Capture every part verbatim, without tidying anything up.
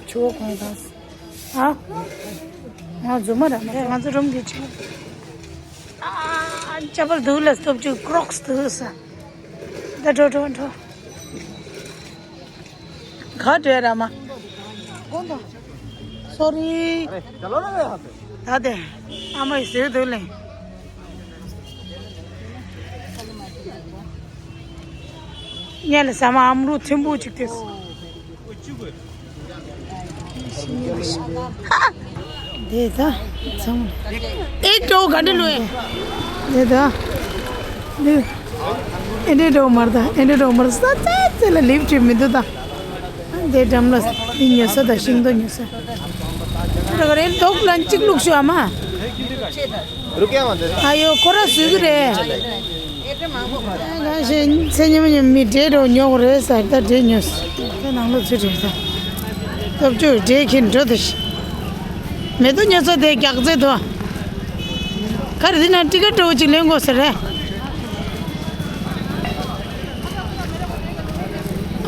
ཆུ་བོ་གང་དང་། ཨ། ང་རྫུན་མ་ར་མ་རེད། ང་ཚོ་རུམ་གྱི་ཆུ། ཨ། ཅ་པལ་འདུག་ལ་སྟོབས་བཅུ་ཀྲོག་སི་འདུག་ས། ད་འགྲོ་འགྲོ་འགྲོ། ག་འདྲ་ར་མ། སོ་རི། ད་དེ། ཨ་མ་ཡི་ཟེར་འདུག་ལེ། ཉལ་ལ་ཟ་མ་ཨམ་རུ་ཐིམ་པོ་ཅིག་ཏེ། དེ་ད་ཚང་མ་ཨེ་ཏོ་ག་འདྲ་ལོས། དེ་ད་དེ་ཨེ་འདྲ་འགྲོ་མར་ད་ཨེ་འདྲ་འགྲོ་མར་ས་ཙེ་ཙེ་ལ་ལིབ་ཅིག་མི་འདུག་ད། དེ་འགྲམ་ལ་འདི་ཉོ་ས་ད་ཤིང་ཏོག་ཉོ་ས། ད་ག་རེ་ཏོག་ལན་གཅིག་བླུགས་ཤོག་ཨ་མ། རུ་ཀ་མ་འདི། ཨ་ཡོ་ཁོ་ར་སུ་གི་རེད། གང་ཞེ་ཚེ་ཉི་མ་ཉི་མ་མི་འདྲེ་རོ་ཉོ་གི་རེད་ཟེར་ད་འདྲེ་ཉོས། ད་ནང་ལོ་ཚུད་རེད་ད། སྟོབས་བཅུ་འདྲེ་ཁྱེར་འགྲོ་དེ་ཤི། མེ་ཏོག་ཉོ་ས་དེ་རྒྱག་རྩེ་དོ། ཁ་རི་ན་ཏི་ཀ་ཏོ་ཅིག་ལེན་དགོས་ཟེར་རེད།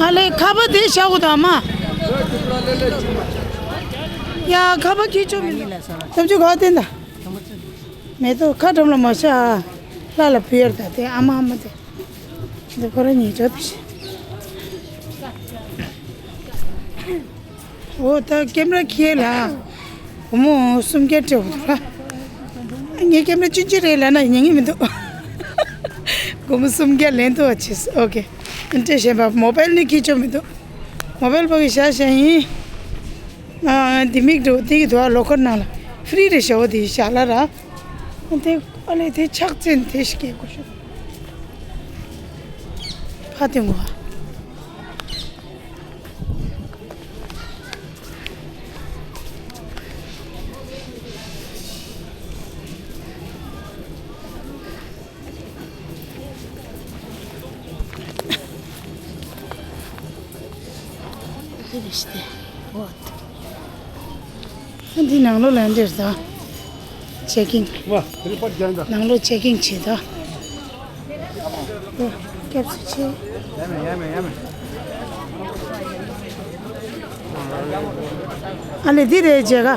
ཨ་ལེ་ཁ་པ་དེ་ཤ་གོ་དང་མ། ཡ་ཁ་པ་ཁྱི་ཆོ་མི་འདུག་སྟོབས་བཅུ་ག་བསྟན་ད། མེ་ཏོག་ཁ་འགྲམ་ལ་མ་ཤ། ལྷ་ལ་ཕུལ་ཡར་ད་དེ་ཨ་མ་ཨ་མ་དེ། འདི་ཁོ་ར་ཉིས་ཆོ་དེ་ཤི། འོ་ད་ཀེམ་ར་ཁྱེར་ལ། སྒོར་མོ་སུམ་བརྒྱ་སྤྲད་འོ་ད། ངའི་ཀེམ་ར་ཆུང་ཆུང་རེད་ལབ་ན་ཉན་གི་མི་འདུག་སྒོར་མོ་སུམ་བརྒྱ་ལེན་ཐུབ་པ་བྱས། ཨོ་ཀེ། སྤྲད་བཞིན་པ་མོ་བལ་ནི་ཁྱེར་ཆོག་མི་འདུག་མོ་བལ་ཕ་གི་བཞག་བཞག་ཡིན། ཨ་འདི་མིག་འགྲོ་འདི་གི་དུ་བ་ལོ་ཁར་ནང་ལ་ཧྥི་རི་རེ་ཞོ་དེ་བཞག་ལ་ར། དེ་ཨ་ལེ་དེ་ཕྱག་བཙན་དེ་ཞིག་སྐྱེ་དགོས་ཤོག་ཕ་དེ་ངོ་། འདི་ནང་ལོགས་ལ་འདིར་ཟ། ཅེ་ཀིང་། ནང་ལོགས་ཅེ་ཀིང་བྱེད་དོ། སྐྱབས་སུ་མཆི། ཨ་ལེ་འདི་རེད་མཇལ་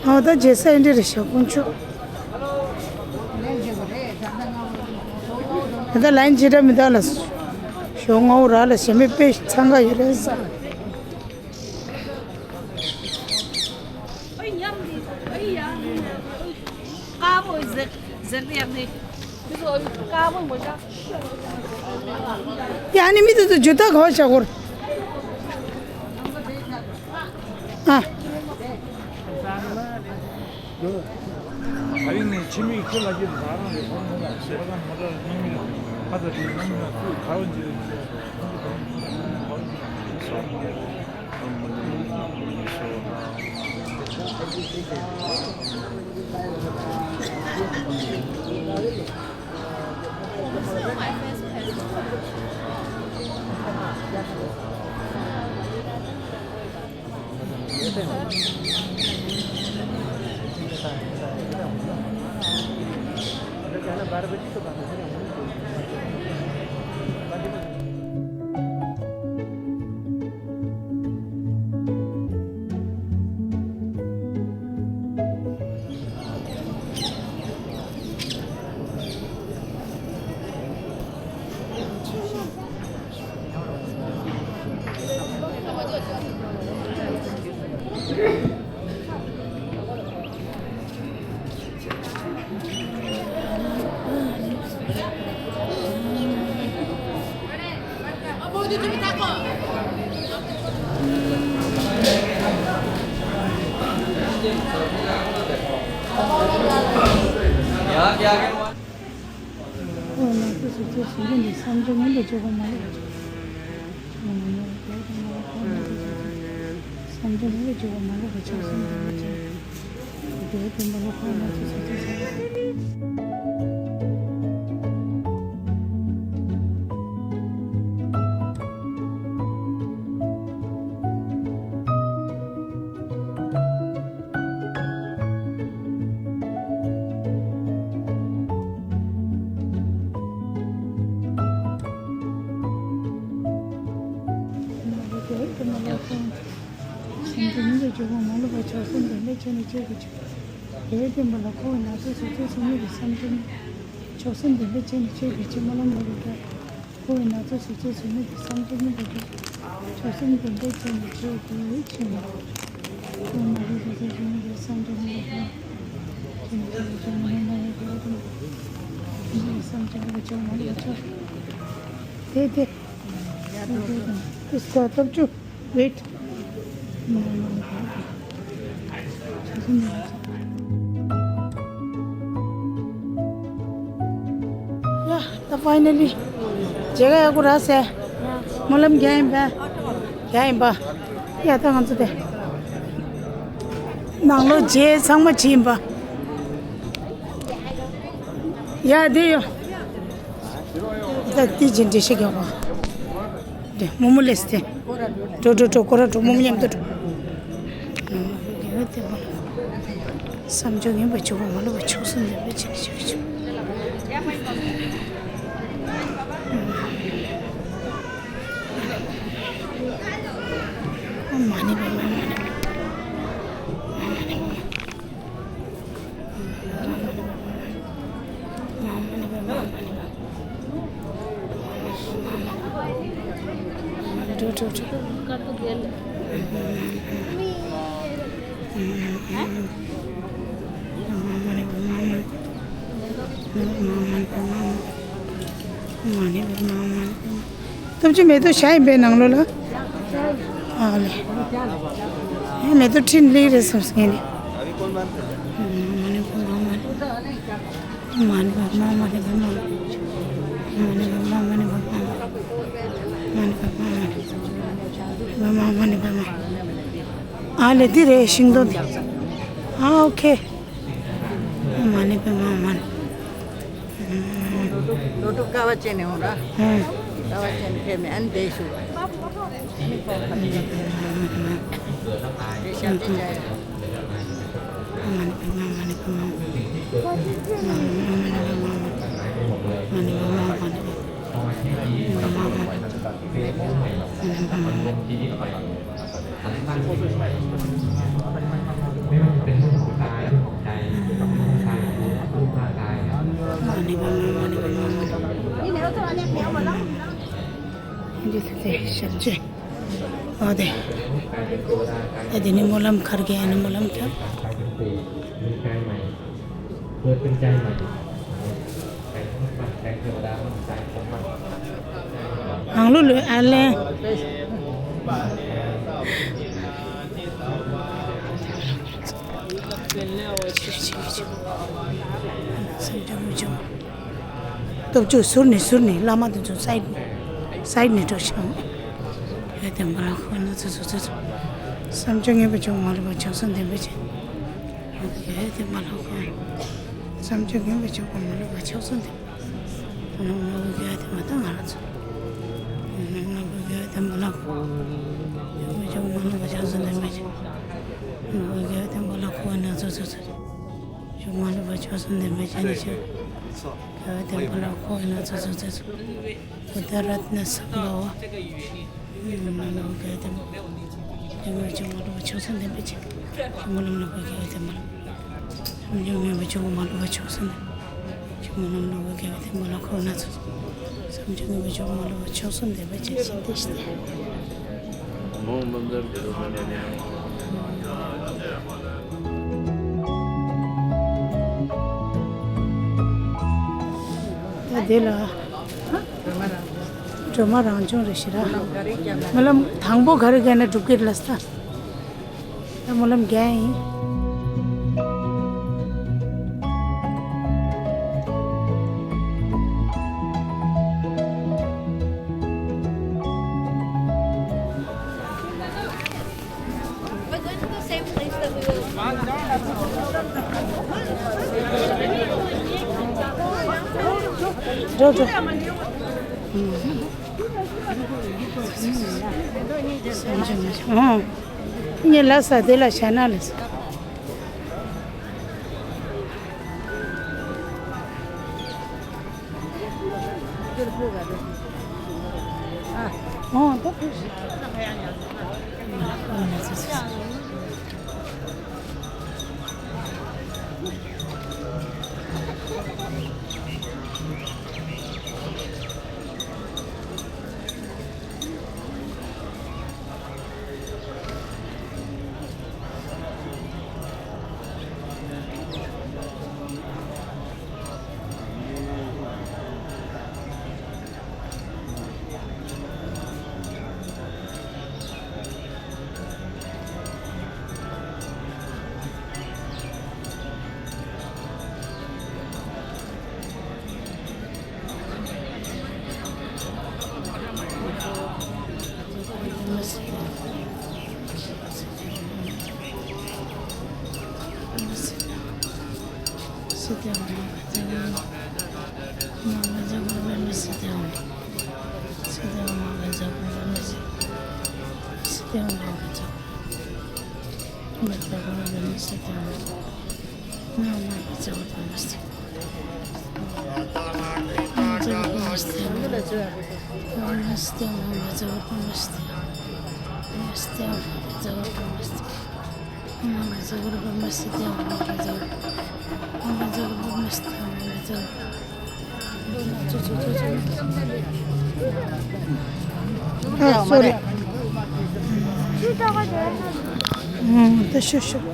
ཁ། ཨོ་ད་མཇལ་ས་ཨེ་འདྲ་རེད་ཤག་དཀོན་མཆོག་ད་ལན་ཇི་འདྲ་མི་འདུག་ལ། ཞོ་ངོ་ར་ལ་ཞེ་མེད་དཔེ་འཚང་ཁ་ཡོད་རེད་ས། ཡ་ནི་མི་དེ་ཚོ་ཇུ་ཏ་གོ་བྱ་གོར། ཨ། ཨ་རིང་ནས་ཕྱི་མིག་ཁྱི་ལ་ཁྱི་ཟ་རང་རེད། ཁོང་ཁོང་ལ་ཟེར་གང་མ་འདྲ་སྣང་མི་ལ་ཁ་ཚ་དེ་སྣང་མི་ལ་ཁུ་གར་བ་འཇིག་རེད། ཁོང་ང་ཚོ་སོ་སོའི་གཞི་རིམ་གྱི་བསམ་བྱུང་མངོན་དུ་འགྱུར་བ་མ་ལུས་པ་བྱུང་སོང་། བསམ་བྱུང་མངོན་དུ་འགྱུར་བ་མ་ལུས་པ་བྱུང་སོང་། དེའི་བདེན་པ་ལ་ཁོང་ང་ཚོ་སོ་སོའི་བསམ་ ཡོད་དེ་མ་ལ་ཁོང་། སེམས་ཅན་ཉིད་ལ་འཇུག་པ་མ་ལུས་པ་མཆོག་གསུམ་དེ་ལས་ཆེ་ནས་ཆེ་གི་ཆོག་ཡོད་དེ་མ་ལ་ཁོང་ན་ཚོད་སོ་ཚོད་སོ་མི་གི་སེམས་ཅན་མཆོག་གསུམ་དེ་ལས་ཆེ་ནས་ཆེ་གི་ཆེ་མ་ལ་མ་རུ་ག་ཁོ་བོའི་ན་ཚོད་སོ་ཚོད་སོ་མི་གི་སེམས་ཅན་མི་གི་མཆོག་གསུམ་དེ་ལས་ཆེ་ནས་ཆེ་གི་ཆེ་མ་ཁོང་ན་ཚོད་སོ་ཚོད་སོ་མི་གི་སེམས་ཅན་མི་གི་ཆེ་ནས་ཆེ་གི་ཆེ་མ་ལ་མ་རུ་ག་ཁོང་ན་ཚོད་སོ་ཚོད་སོ་མི་གི་སེམས་ཅན་མི་གི་མཆོག་མ་ལུས་པ་མཆོག་དེ་དེ། It's got up to wait. ཡ། ད་ཕའི་ནལ་ལི། མཇལ་ཁ་ཡག་པོ་རག་སོང་། སྨོན་ལམ་རྒྱག་ཡིན་པས། རྒྱག་ཡིན་པ། ཡ། ད་ང་ཚོ་དེ། ནང་ལོགས་མཇལ་ཚང་མ་བྱས་ཡིན་པ། ཡ། དེ་ཡོད། ད་དེ་ཅི་འདྲ་ཞིག་ཡོད་པ། དེ་རྨོ་མོ་ལས་དེ། འགྲོ་འགྲོ་འགྲོ། ཁོ་ར་འགྲོ། རྨོ་མོ་མཉམ་དུ་འགྲོ། བསམ་བྱུང་ངན་པ་མཆོག་མ་ལུས་པ་མཆོག་གསུམ་ལྡན་པའི་ཆེད་ཞུ་ཞུ། མ་ཎི་པདྨ། མ་ཎི་པདྨ། མ་ཎི་པདྨ། སྟོབས་ཆེན་མེ་ཏོག་བཞག་ཡིན་པའི་ནང་ལོགས་ལ། ཨ་ལེ། ཨེ། མེ་ཏོག་ཁྲིད་ལེགས་རེད་བསམ་སོང་ངས་ནི། མ་ཎི་པདྨ། མ་ཎི་པདྨ། མ་ཎི་པདྨ། མ་ཎི་པདྨ། མ་ཎི་པདྨ། མ་ཎི་པདྨ། མ་ཎི་པདྨ། མ་ཎི་པདྨ། ཨ་ལེ། འདི་རེད། ཤིང་སྡོང་འདི། ཨ། ཨོ་ཁེ། མ་ཎི་པདྨ། མ་ཎི། ལོ་ཏོག་ཀ་བ་ཅན་ནས་འོང་ར། ཀ་བ་ཅན་ཕེབས་ནས་ཨ་ནི་བསྡད་ཞུ། དེ་ཞབས་ཕྱི་བྱ་ཡ། འདི་ལྟ་སྟེ་ཞབས་ཕྱི། ཨ་དེ། ཨ་དེ་ནི་སྨོན་ལམ་ཁར་གི་ཨ་ནི་སྨོན་ལམ་ཁྱབ། ནང་ལོ་ལོས་ཨ་ལན། སྟོབས་བཅུ་ཟུར་ནས་ཟུར་ནས་བླ་མ་དེ་ཚོ་སའིད་སའིད་ནས་འགྲོ་ཤོག་ཡ་དེ་མ་ལ་ཁོ་ན་ཚོ་ཚོ་ཚོ་ཚོ། བསམ་བྱུང་ངན་པ་མཆོག་མ་ལུས་པ་མཆོག་གསུམ་ལྡན་པའི་ཆེད། ཡ་དེ་མ་ལ་ཁོ། བསམ་བྱུང་ངན་པ་མཆོག་མ་ལུས་པ་མཆོག་གསུམ་ལྡན། ང་ལ་ངོ་བོ་དགེ་བ་དེ་མ་ད་ང་ལ་ཚོ། ང་ལ་ངོ་བོ་དགེ་བ་དེ་མ་ལ་ཁོ། ངོ་བོ་མཆོག་མ་ལུས་པ་མཆོག་གསུམ་ལྡན་པའི་ཆེད། ངོ་བོ་དགེ་བ་དེ་མ་ལ་ཁོ་ན་ཚོ་ཚོ་ཚོ། མཆོག་མ་ལུས་པ་མཆོག་གསུམ་ལྡན་པའི་ཆེད་ནས་ཆེད། དགེ་བ་དེ་མ་ལ་ཁོ་ན་ཚོ་ཚོ་ཚོ་ཚོ། བུདྡྷ་རཏྣ་སམྦྷ་ཝ། མ་ལ་ཁོ་དགེ་བ་དེ་མ་ལ། དགེ་བ་མཆོག་མ་ལུས་པ་མཆོག་གསུམ་ལྡན་པའི་ཆེད། མ་ལ་ཁོ་དགེ་བ་དེ་མ་ལ། བསམ་བྱུང་ངན་པ་མཆོག་མ་ལུས་པ་མཆོག་གསུམ་ལྡན། ཆུ་མོ་ནམ་ལོ་གི་དགེ་བ་དེ་མ་ལ་ཁོ་ན་ཚོ། བསམ་བྱུང་ངན་པ་མཆོག་མ་ལུས་པ་མཆོག་གསུམ་ལྡན་པའི་ཆེད་ཞིང་དེ་ཞིག་སྟེ། ད་དེ་ལ་སྒྲོལ་མ་རང་བྱུང་རེད་ཤི་ར། སྨོན་ལམ་དང་པོ་ག་རེ་བརྒྱབ་ན་འགྲུབ་ཀྱི་རེད་ལ་ས། ད་སྨོན་ལམ་རྒྱག་ཡིན། We're going to the same place that we were. འགྲོ་འགྲོ། ཨང་། ངས་ལ་ས་དེ་ལ་བྱ་ན་ལས། ཨང་། ད་ཕུ། ཨ། སོ་རི། ཨང་། ད་ཤོད་ཤོད།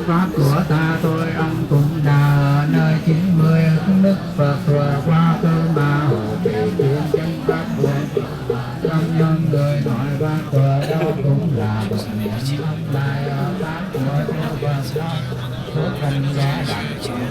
Pháp của ta tôi ông cũng đã nơi chín mươi, công đức Phật vừa qua, Tư Ma Hồ Trì Tiên Chánh Pháp của Tâm nhân người nói Pháp của đó cũng là một niệm Lai Pháp của Đức Phật. Số thành ra đại chúng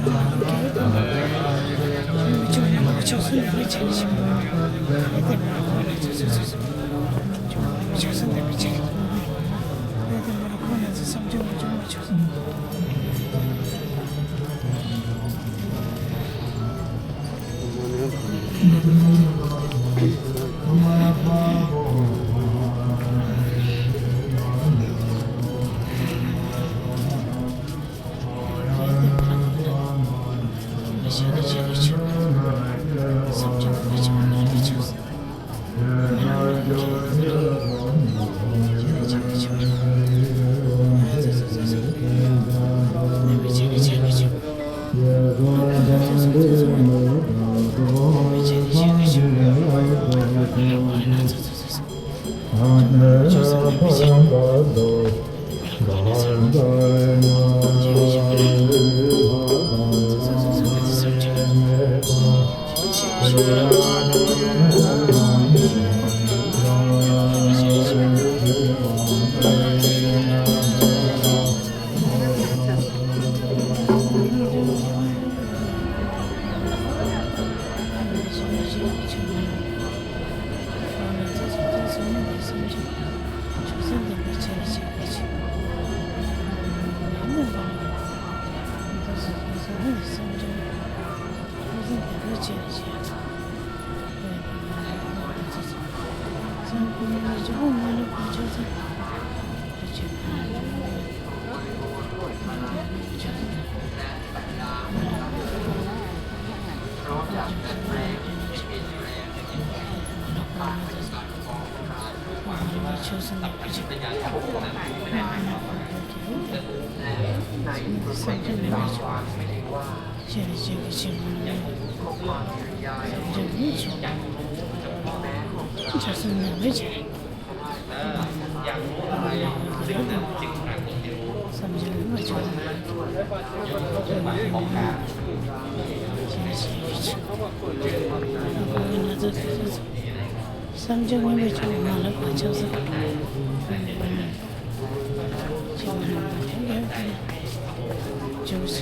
བསམ་བྱུང་མངོན་པའི་ཆོས་མ་ལབ་པ་ཆགས་སོ། ཇོ་བོ་ཆོས་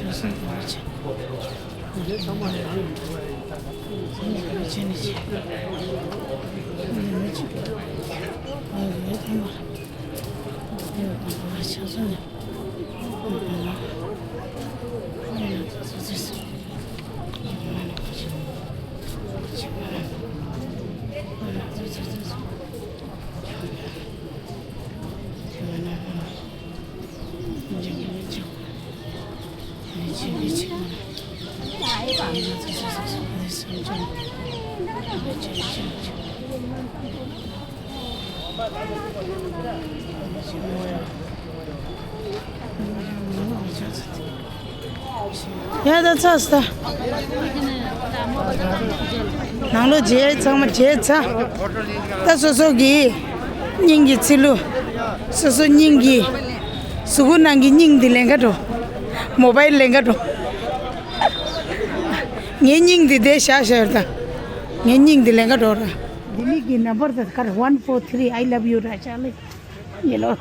སྲུང་དང་བཅས། ཡ་ད་ཚར་སོང་ད། ནང་ལོགས་མཇལ། ཚང་མ་མཇལ་ཚར། ད་སོ་སོ་གི་སྙིང་གི་ཚིལ་ལུ། སོ་སོ་སྙིང་གི། གཟུགས་པོ་ནང་གི་སྙིང་འདི་ལེན་ག་འགྲོ། མོ་བའིལ་ལེན་ག་འགྲོ། ངའི་སྙིང་འདི་འདི་བཞག་བཞག་ཡོད་ད། ངའི་སྙིང་འདི་ལེན་ག་འགྲོ་ར། ལྡི་ལི་གི་ནམ་བར་ད་གར་one four three I love you ར་ཆག་ལེ། ཡེ་ལོ།